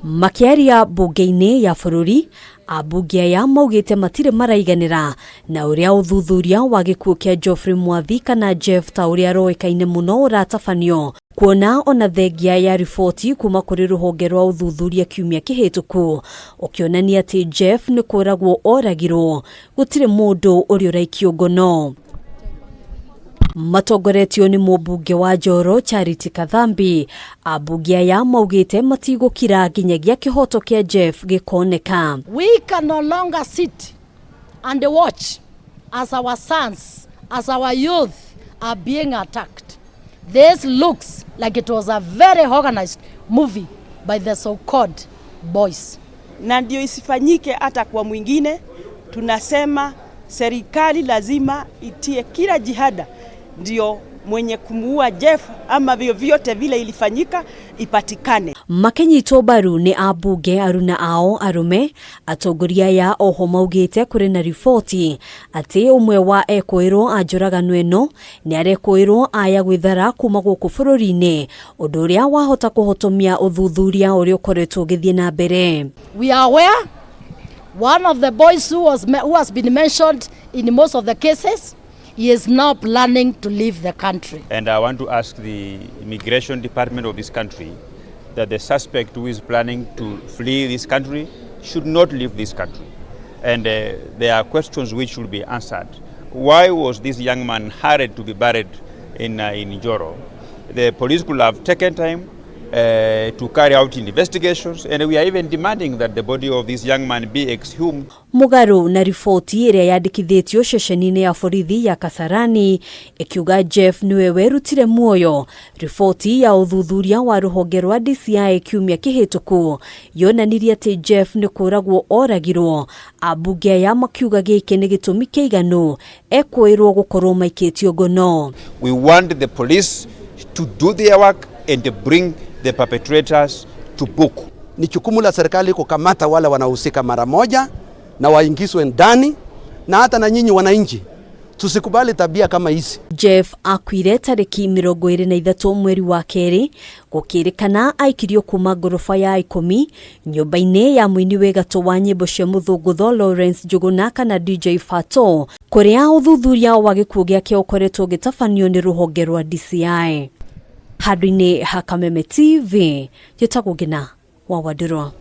Makĩaria mbunge-inĩ ya bũrũri, ambunge aya maugĩte matirĩ maraiganĩra na ũrĩa ũthuthuria wa gĩkuũ kĩa Geoffrey Mwathi kana Jeff ta ũrĩa aroĩkaine mũno ũratabanio, kuona ona thengia ya riboti kuma kũrĩ rũhonge rwa ũthuthuria kiumia kĩhĩtũku ũkĩonania atĩ Jeff nĩ kũragwo oragirwo, gũtirĩ mũndũ ũrĩa ũraikio ngono. Matongoretio nĩ mũmbunge wa Njoro Charity Kathambi, ambunge aya maugĩte matigũkira nginyagia kĩhoto kĩa Jeff gĩkoneka. We can no longer sit and watch as our sons, as our youth are being attacked. This looks like it was a very organized movie by the so-called boys. Na ndio isifanyike hata kwa mwingine, tunasema serikali lazima itie kila jihada ndio mwenye kumuua Jeff ama vyovyote vile ilifanyika ipatikane. Makĩnyitwo mbaru nĩ ambunge aruna ao arũme, atongoria aya oho maugĩte kũrĩ na riboti atĩ ũmwe wa ekũĩrwo a njũragano ĩno nĩ arekũĩrwo aya gwĩthara kuma gũkũ bũrũri-inĩ, ũndũ ũrĩa wahota kũhotomia ũthuthuria ũrĩa ũkoretwo ũgĩthiĩ na mbere. We are aware one of the boys who has been mentioned in most of the cases, he is now planning to leave the country. And I want to ask the immigration department of this country that the suspect who is planning to flee this country should not leave this country. And there are questions which should be answered. Why was this young man hurried to be buried in Njoro? The police could have taken time to carry out investigations, and we are even demanding that the body of this young man be exhumed. Mũgarũ na riboti ĩrĩa yandĩkithĩtio ceceni-inĩ ya borithi ya Kasarani ĩkiuga Jeff nĩwe werutire muoyo, riboti ya ũthuthuria wa rũhonge rwa DCI kiumia kĩhĩtũku yonanirie atĩ Jeff nĩ kũragwo oragirwo. Ambunge aya makiuga gĩkĩ nĩ gĩtũmi kĩiganu ekũĩrwo gũkorwo maikĩtio ngono. We want the police to do their work and bring the perpetrators to book. Ni jukumu la serikali kukamata wale wanahusika mara moja na waingizwe ndani, na hata na nyinyi wananchi tusikubali tabia kama hizi. Jeff akuire tarĩki 23 mweri wa kerĩ, gũkĩrĩkana aikirio kuma ngoroba ya 10 nyũmba-inĩ ya mũini wĩ gatũ wa nyĩmbo cia mũthũngũtho Lawrence Njũgũna kana DJ Fato, kũrĩa ũthuthuria wa gĩkuũ gĩake ũkoretwo ũgĩtabanio nĩ rũhonge rwa DCI. Handũ-inĩ ha Kameme TV, njĩtagwo Ngina wa Wandirwa.